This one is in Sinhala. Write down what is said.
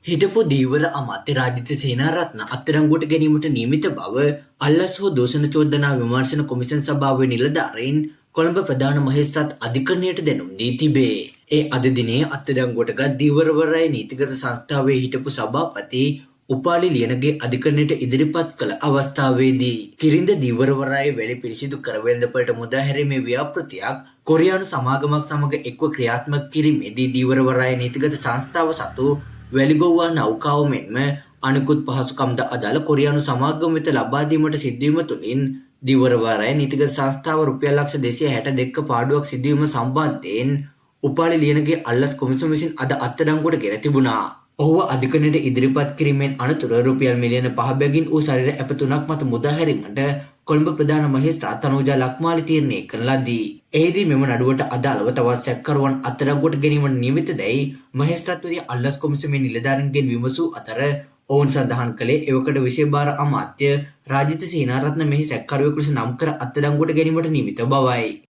හිටපු දීවර අමාත්‍ය රාජිත සේනාරත්න අත්අඩංගුවට ගැනීමට නියමිත බව අල්ලස් හෝ දූෂණ චෝදනා විමර්ශන කොමිෂන් සභාවේ නිලධාරීන් කොළඹ ප්‍රධාන මහේස්ත්‍රාත් අධිකරණයට දැනුම් දී තිබේ. ඒ අද දිනේ අත්අඩංගුවට ගත් දීවරවරය නීතිගත සංස්ථාවේ හිටපු සභාපති උපාලි ලියනගේ අධිකරණයට ඉදිරිපත් කළ අවස්ථාවේදී කිරින්ද දීවරවරායේ වැලි පිරිසිදු කර වෙළඳපළට මුදා හැරීමේ ව්‍යාපෘතියක් කොරියානු සමාගමක් සමග එක්ව ක්‍රියාත්මක කිරීමේදී දීවරවරායේ නීතිගත සංස්ථාව සතු වැලිගොව්වා නෞකාව මෙන්ම අනෙකුත් පහසුකම්ද අදාළ කොරියානු සමාගම වෙත ලබා දීමට සිදුවීම තුළින් දීවරවරායේ නීතිගත සංස්ථාව රුපියල් ලක්ෂ 262ක පාඩුවක් සිදුවීම සම්බන්ධයෙන් උපාලි ලියනගේ අල්ලස් කොමිසම විසින් අද අත්අඩංගුවට ගෙන තිබුණා. ඔහුව අධිකරණයට ඉදිරිපත් කිරීමෙන් අනතුරුව රුපියල් මිලියන 5 බැගින් වූ ශරීර ඇප 3ක් මත මුදා හැරීමට කොළඹ ප්‍රධාන මහේස්ත්‍රාත් තනූජා ලක්මාලි තීරණය කරන ලදී. එහිදී මෙම නඩුවට අදාළව තවත් සැකකරුවන් අත්අඩංගුවට ගැනීමට නියමිත දැයි මහේස්ත්‍රාත්වරිය අල්ලස් කොමිසමේ නිලධාරීන්ගෙන් විමසූ අතර ඔවුන් සඳහන් කළේ එවකට විශේෂ භාර අමාත්‍ය රාජිත සේනාරත්න මෙහි සැකකරුවෙකු ලෙස නම් කර අත්අඩංගුවට ගැනීමට නියමිත බවයි.